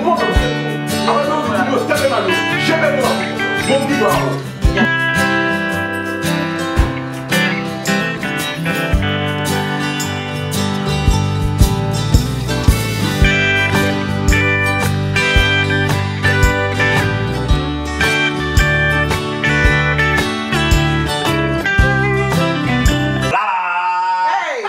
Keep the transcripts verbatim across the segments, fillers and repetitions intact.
Kòman sa, mesye? Apre nou di yo, step in line. Jete nou anpil. Bon, ki dwa ou? Hey!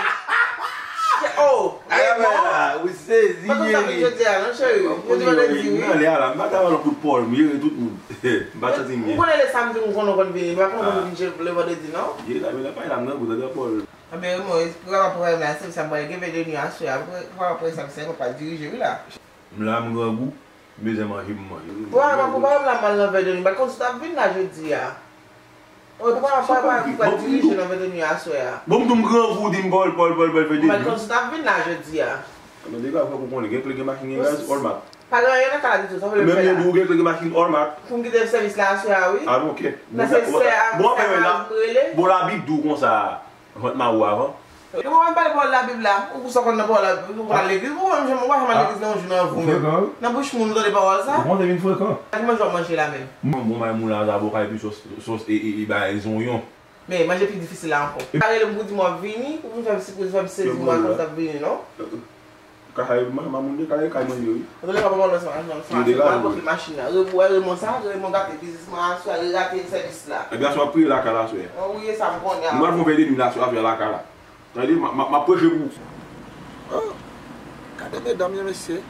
Oh! Hey, bon. Ou sezi, cheri. Jodi a, non, cheri. Jodi vandredi, wi. Nan lè a la, m pa ta ba l yon kout pòl, m jere tout moun. M pa santi m byen. Ou konnen le samdi, m konnen w konn vini. M pa konn konn vin jere le vandredi, non? Ye la, men la pa la, m nan gwo tande pòl. Anben, mwen, pou w ap pran la, se sa m pral gen vè de nwi aswè a. Pou w ap pran sa, se mwen k ap dirije, wi la. M la, m grangou, m bezwen manje, m manje. Ou pa, ou pa, ou pa wè m la, m al nan vè de nwi. M pa t konn si w t ap vin la jodi a. Ou pa, ou pa, ou pa, ou pa dirije nan vè de nwi aswè a. Bon, m di w m grangou, di m pòl, pòl, pòl, pòl, vè de nwi. M pa t konn si w t ap vin la jodi a. Mwen deja fè pou konnen, gen kle, gen machin, gen gaz, all mat. Pa gen anyen nan kay la ditou, sa w vle m fè la? Menm yo di w gen kle, gen machin, all mat. Pou m kite sèvis la aswè a, wi. Ah, bon, ok. Nan se sè a, bon, sè a, m rele. Bon, Labib di w konsa. Jwenn mari w avan. Yo pa menm pale pawòl Labib la. Ou sa konn nan pawòl Labib, ou pral legliz, ou pa menm janm, ou pa janm al legliz nan yon jou nan vi w. Nan bouch moun ou tande pawòl sa? Ou konn vin frekan. Ki manje w ap manje la menm? Bon, bon, bay moun la, zaboka epi sòs, sòs, e, e, e, bay zonyon. Men, manje pi difisil la ankò. Pa rele m pou di m w ap vini, ou vin fè m sipriz, fè m sezi, m pa konn si w ap vini, non. Kay, ma, ma moun de kay, kay manje, wi. Antoulèka, pa pran lòs machin nan, se machin nan, bloke machin nan. Re-, wè Remon sa, Remon gate biznis mwen aswè, li rate sèvis la. Ebyen, aswè w ap priye lakay la aswè. Wi, e sa m konnen. Nou pral fè yon vè de nwi la aswè, aswè lakay la. Tande, m a, m a, m ap preche pou ou. Oh, gade medam yo, mesye.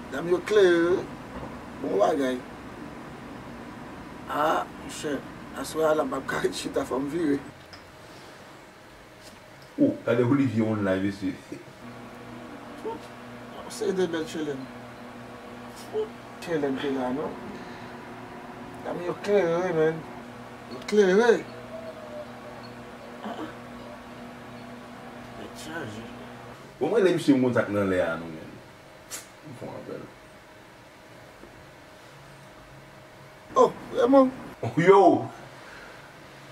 Medam yo klere, wi. Bon bagay. Ah, monchè, aswè a la, m p ap ka ret chita, fò m vire. Oh, gade Olivier online, mesye. Yon seri de bèl tchelèn. Tchelèn te la, non? Medam yo klere, men. Yo klere. Ah, ah. Tèt chaje. Bon, mwen, lè misye m kontak nan lè a, non, men. M fè yon apèl. Oh, Remon. Yo!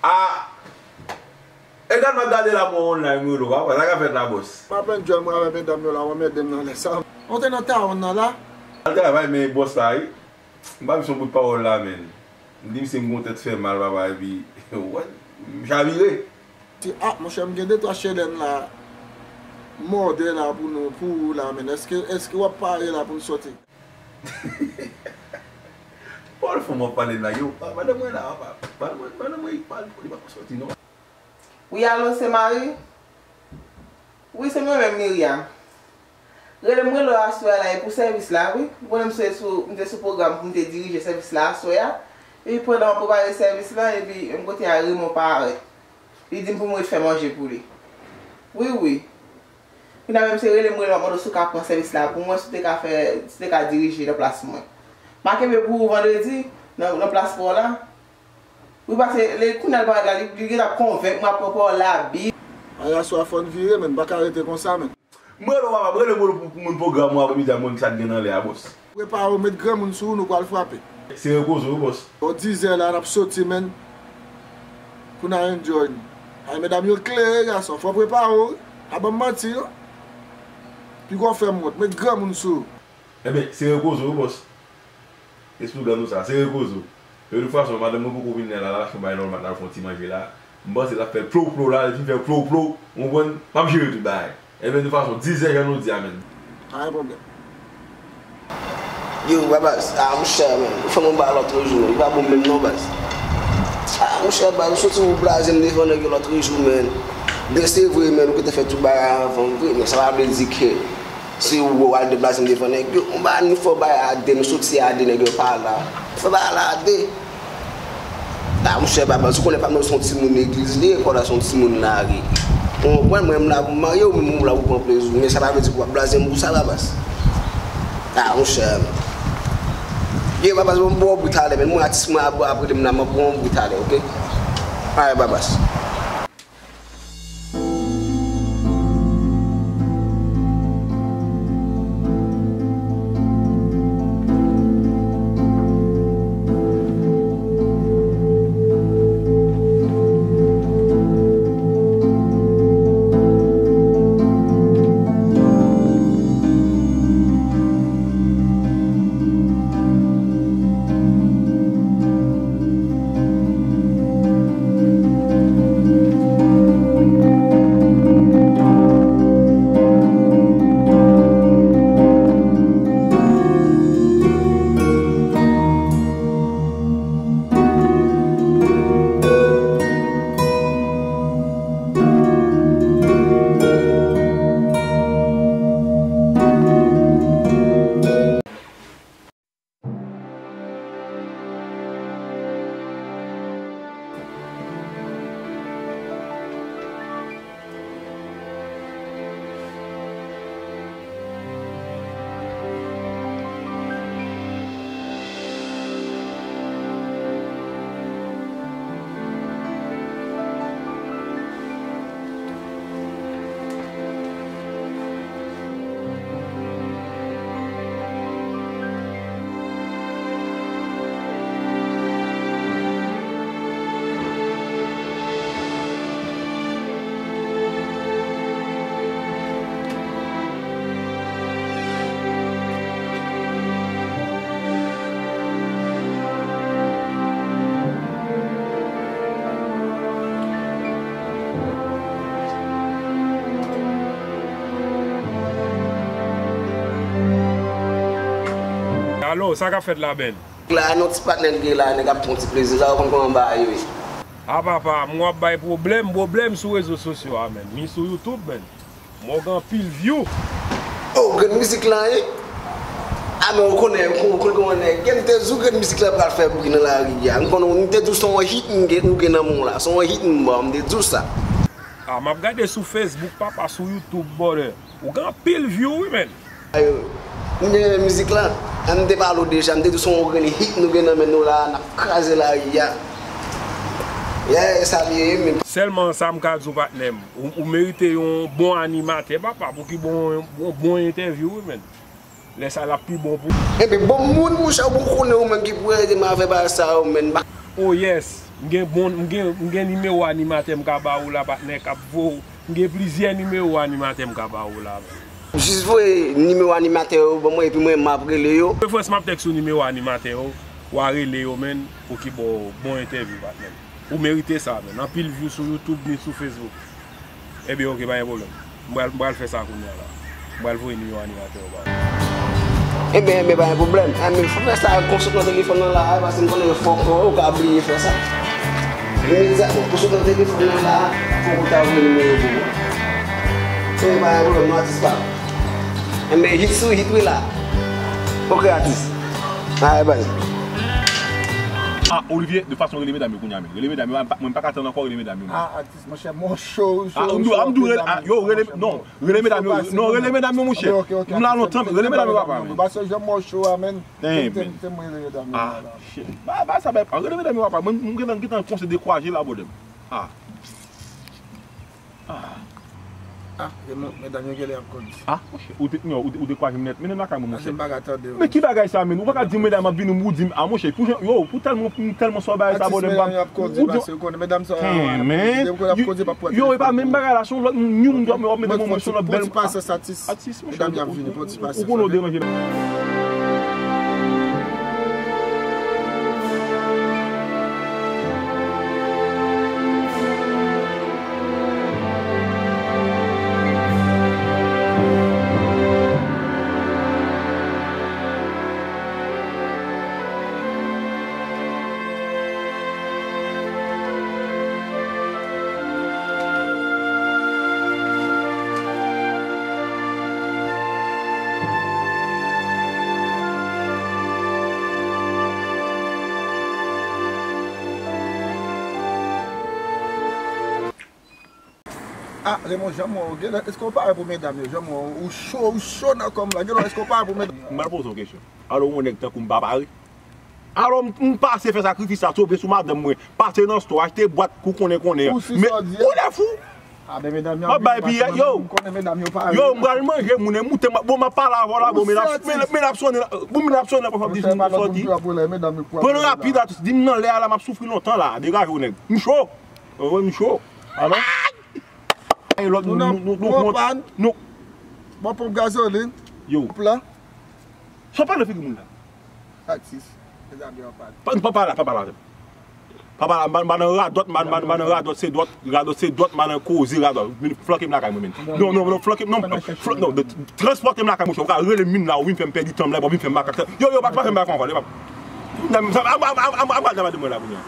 Ah! E gad m ap gade la, mwen online, wi, lo, papa. Sa k ap fèt la, bòs? M ap enjoy mwen avèk medam yo la, w anmède m nan lè sa. Ou te nan tawon nan la? Al travay, men bòs la, wi. M pa vin son bout pawòl la, men. M di misye m gon tèt fè mal, papa, epi, wè, m chavire. Ti, ah, monchè, m gen de twa chelèn la, mòde la pou nou, pou ou la, men. Èske, èske w ap pare la pou n sòti? Pawòl fanm w ap pale la, yo. Ah, madanm mwen la, papa. Madanm mwen, madanm mwen, li pa, li pa konn sòti, non. Wi, alo, se Mari? Wi, se mwen menm, Miriam. Rele m rele w aswè a la, e pou sèvis la, wi. Ou konnen m se sou, m te sou pwogram pou m te dirije sèvis la aswè a. Epi pandan m ap prepare sèvis la, epi menm kote a, Remon parèt. Li di m pou m ret fè manje pou li. Wi, wi. Kounye a menm se rele m, rele m ap mande w si w ka pran sèvis la pou mwen, si w te ka fè, si w te ka dirije nan plas mwen. M a kenbe pou ou vandredi, nan, nan plas pa w la. Wi, paske lè kounye a l parèt la, li, li gentan konvenk mwen ap pran pawòl Labib. Ay, aswè a fò n vire, men, m pa ka rete konsa, men. M rele w, papa, m rele w pou, pou moun pwogram ou aprèmidi a, m konn sa k gen nan lè a, bòs. Prepare w, met granmoun sou ou, nou pral frape. Se repoze w, bòs. Bò dizè la, n ap soti, men. Pou n al enjoy nou. Ay, medam yo klere, gason, fò w prepare w, wi. Pa ban m manti, non. Piga w fè m wont, met granmoun sou ou. Ebyen, se repoze w, bòs. Espri blan nou sa, se repoze w. De tout fason, madanm mwen poko vin la, la, la, fè bay nòmal, la, fè yon ti manje la. M panse l ap fè l plow plow la, li fin fè l plow plow, ou konprann? M ap jere tout bagay. Ebyen, de tout fason, dizè jan nou di a, menn. Pa gen pwoblèm. Yo, baz, ah, monchè, menn, ou fè m yon bagay lòtrejou, menn, li pa bon menm non, baz. Ah, monchè, baz, ou soti ou blaze m devan nèg yo lòtrejou, menn. Byen, se vre, menn, ou gentan fè tout bagay anvan m vre, men sa pa vle di ke se ou w al deplase m devan nèg yo. M pa ni fè bagay a de, nou soti a de, nèg yo pa la. Fè bagay la a de. Ah, monchè, Babas, ou konnen pa m se yon timoun legliz li ye, Kòda se yon timoun lari. Ou konprann, mwen, m la pou m marye, ou menm ou la pou pran plezi w. Men sa pa vle di pou w ap blaze m pou sa, Babas. Ah, monchè. Ye, Babas, bon, m ba w bri talè, men mwen atis mwen ap, ap rele m la, m ap ba w bri talè, oke? Alright, Babas. Alo, sa k ap fèt la, Ben? La, non, ti patnè n gen la, nèg ap pran ti plezi la, ou konn kòman bagay yo ye. A papa, m w ap bay pwoblèm, pwoblèm sou rezo sosyo a, men. Ni sou YouTube, men. Mwen gen anpil view. Oh, grenn mizik lan, wi. A, men ou konnen, ou konnen kòman nèg ye. M te di w grenn mizik lan pral fè bri nan lari a. M konnen, m te di w se yon hit m gen, ou gen nan men w la. Se yon hit m ba w, m te di w sa. A, m ap gade sou Facebook, papa, sou YouTube, brother. Ou gen anpil view, wi, men. Ayo, m te renmen mizik lan. An m te pale w deja, m te di w se yon grenn hit nou gen nan men nou la, n ap kraze lari a. Yeah, sa l ye, men. Sèlman sa m ka di w, patnè m. Ou, ou merite yon bon animatè, papa, pou ki bon, bon, bon entèvyou, wi, men. Lè sa l ap pi bon pou ou. Enben, bon moun, monchè, ou poko konnen ou menm ki pou ede m avè bagay sa yo, men. Oh, yes. M gen bon, m gen, m gen nimewo animatè m ka ba ou la, patnè, k ap vo-, m gen plizyè nimewo animatè m ka ba ou la. Jis voye nimewo animatè yo ban mwen, epi mwen, m ap rele yo. Preferans, m ap tèks ou nimewo animatè yo, w a rele yo, men, pou ki bon, bon entèvyou, patnè. Ou merite sa, men. Anpil view sou YouTube ni sou Facebook. Ebyen, oke, pa gen pwoblèm. M pral, m pral fè sa kounye a la. M pral voye nimewo animatè yo ba ou. Ebyen, ebyen, pa gen pwoblèm. Ebyen, fò fè sa, konsout nan telefòn nan la, paske m konnen fòk ou ka bliye fè sa. Imedyatman, konsout nan telefòn nan la, fòk ou ta voye nimewo pou mwen. Ebyen, pa gen pwoblèm, non, atis pa m. Ebyen, hit sou hit, wi la. Oke, atis. Alright, baz. Ah, Olivier, de fason, rele medam yo kounye a, men. Rele medam yo, mwen pa ka tann ankò, rele medam yo, men. Ah, atis, monchè, mwen cho, cho, ah, m di, cho, ah, m di, rele, ah, yo, rele, non, rele medam yo, non, rele medam yo, monchè. Ok, ok, ok, m la lontan, rele medam yo, papa, men. Paske jan mwen cho a, men. Te, te, te mwen rele medam yo, ah, shit. Ba, ba, sa, ba, rele medam yo, papa. Mwen, m gentan, gentan kòmanse dekouraje la, brother. Ah. Ah. Ah, e men, medam yo genlè ap kondi. Ah, monchè, ou te, non, ou te, ou dekouraje m nèt. Men lakay mwen, monchè. Men ki bagay sa, men? Ou pa ka di medam ap vini, ou di m, ah, monchè, pou jan, yo, pou tèlman, tèlman sa w bagay sa, bòdè, medam yo ap kondi, paske ou konnen medam sa yo, yo, yo, e pa menm bagay la, se yon lòt moun, m dòmi, w ap mete mwen, mwen se yon lòt bèl atis, monchè, medam yo ap vini, pran ti pasyans, ou konnen w deranje. Ah, Raymond, jan m wè w, genlè, èske w pare pou medam yo? Jan m wè w, ou cho, ou cho nan kò m la. Genlè, èske w pare pou medam? M pral poze w kesyon. Alò, yon nèg tankou m pa pare? Alò, m, m pase fè sakrifis la, sove sou madanm mwen, pase nan store, achte bwat kou konnen konnen an. Men, ou lè fou! Ah, ben, medam yo ap vini, paske mwen menm, m konnen medam yo pare. Yo, m pral manje moun, e moute, bon, m ap pale avè w la, bon, men l ap, men, men l ap sonnen la, bon, men l ap sonnen la, pafwa m di m soti. Pran rapid la, di m nan lè a la, m ap soufri lontan la, degaje w, nèg. M cho! Wi, m cho. Alò? E lòt moun, nou, nou, nou, nou, nou. Bon, ponp gazolin. Yo. Plan. Sa w pale nan figi moun la? Atis. Mezanmi, anpil. Pa, pa pale la, pa pale la. Pa pale la, m pa, m pa nan radòt, m pa, m pa, m pa nan radòt, se dòt, radòt, se dòt, m pa nan koze radòt. Vin flanke m lakay mwen, men. Non, non, non, flanke m, non, flanke, non, transpòte m lakay mwen, ou ka rele m vin la, ou vin fè m pèdi tan m la, ou vin fè m makak sa. Yo, yo, pa, pa fè m bagay konsa ankò, yo, pa. Sa, a, a, a, a, a, a, a, mwen la, kounye a.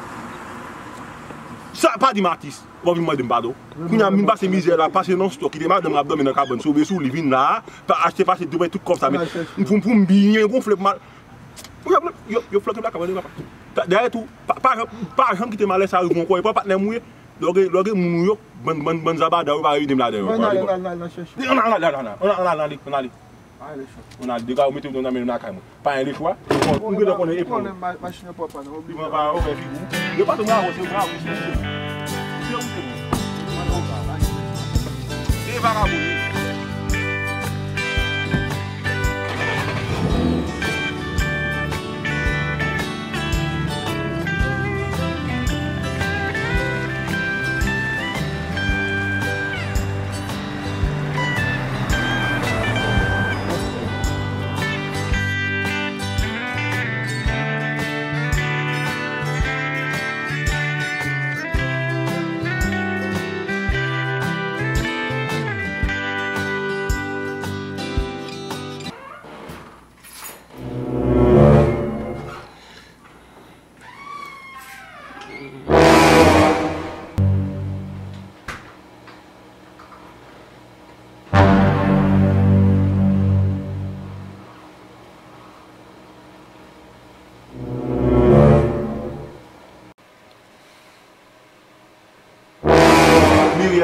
Sa, pa di m atis. W ap vin mande m padon. Kounye a, m vin pase mizè la, pase nan store, kite madanm mwen ap dòmi nan kabann, sove sou li, vin la, pa achte, pase, depann tout kòb sa, men pou, pou m byen gonfle, pou m al. Yo, yo, yo flanke m lakay mwen, papa. Dayè tou, pa, pa, pa janm kite malè sa rive w ankò, e pa patnè m ou ye. Lè w gen, lè w gen moun ou yo, bann, bann, bann zabada, yo pa ede m ladan yo. Ann ale, ann ale, ann ale nan chèche. Ann ale, ann ale, ann ale, ann ale, ann ale. Ann ale, chèche. Ann ale, dega yo mete w nan men lakay mwen. Pa gen lechwa. Ou gentan konnen epi. Ou konnen ma-, machin yo pran pann, oblije. Li pran pann, ou fè figi w. Yo pa tou bravo, se bravo, se, se. Se ou, se ou. E vagabon.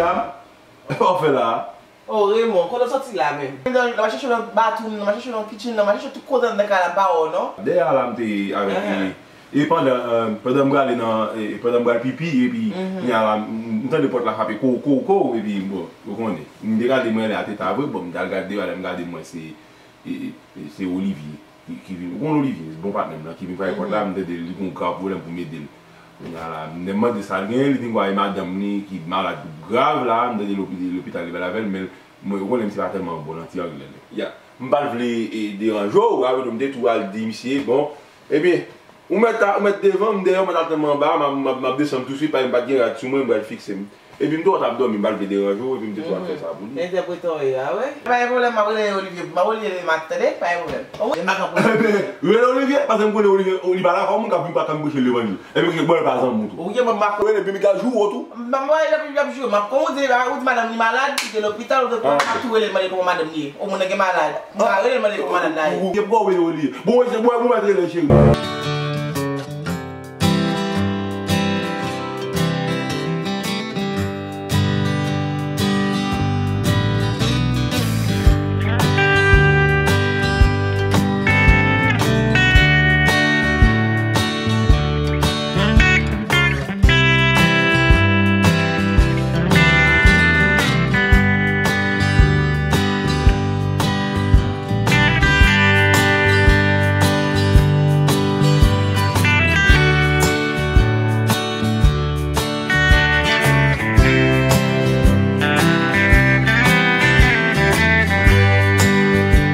Sa w fè la a? Oh Raymond, kote w soti la menm? Nan mache cheve nan bathroom, nan mache cheve nan kitchen, nan mache cheve tout kote anndan kay la m pa wè w non. Dèyè a la m te avèk li. E pandan pandan m prale nan e pandan m pral pipi epi kounye a la m tande pòt la frape kow kow kow epi bon ou konnen m te gade mwen lè a te ta vre bon m t al gade deyò a lè m gade m wè se se Olivier ki vin ou konn Olivier bon patnè m nan ki vin frape pòt la m tande li gon grav pwoblèm pou m ede l kounye a la m mande sa l genyen li di m kwè e madanm li ki malad grav la m tande lopital li pral avè l men mwen ou konnen m se pa tèlman bon nan ti anglè li ya m pa t vle deranje w avè nou m te tou al di misye bon Ebyen, ou mèt ou mèt devan m dèyè w mèt al tann mwen anba a m ap desann touswit paske m pa t gen rad sou mwen m pral fikse m. Epi m te wè w t ap dòmi m pa t vle deranje w epi m te tou ap fè sa pou li. Entèprete w ye a wi. Pa gen pwoblèm m ap rele Olivier m ap rele Mak tande pa gen pwoblèm. Ebyen rele Olivier paske m konnen Olivier li pa lakòl moun k ap vin pa tann preche levanjil. Epi ke bòl pa zanmi w tou. Ou gen mwen m ap. Rele epi li ka joure w tou. M ap rele epi li ap joure m ap kon ou di ou di madanm li malad li te lopital ou te pran m ap tou rele l mande kòman madanm li ye. Ou moun nan gen malad. M ka rele l mande kòman madanm la ye. Ou gen pwòblèm ou li. Bon, se bwè pou mèt rele cheri.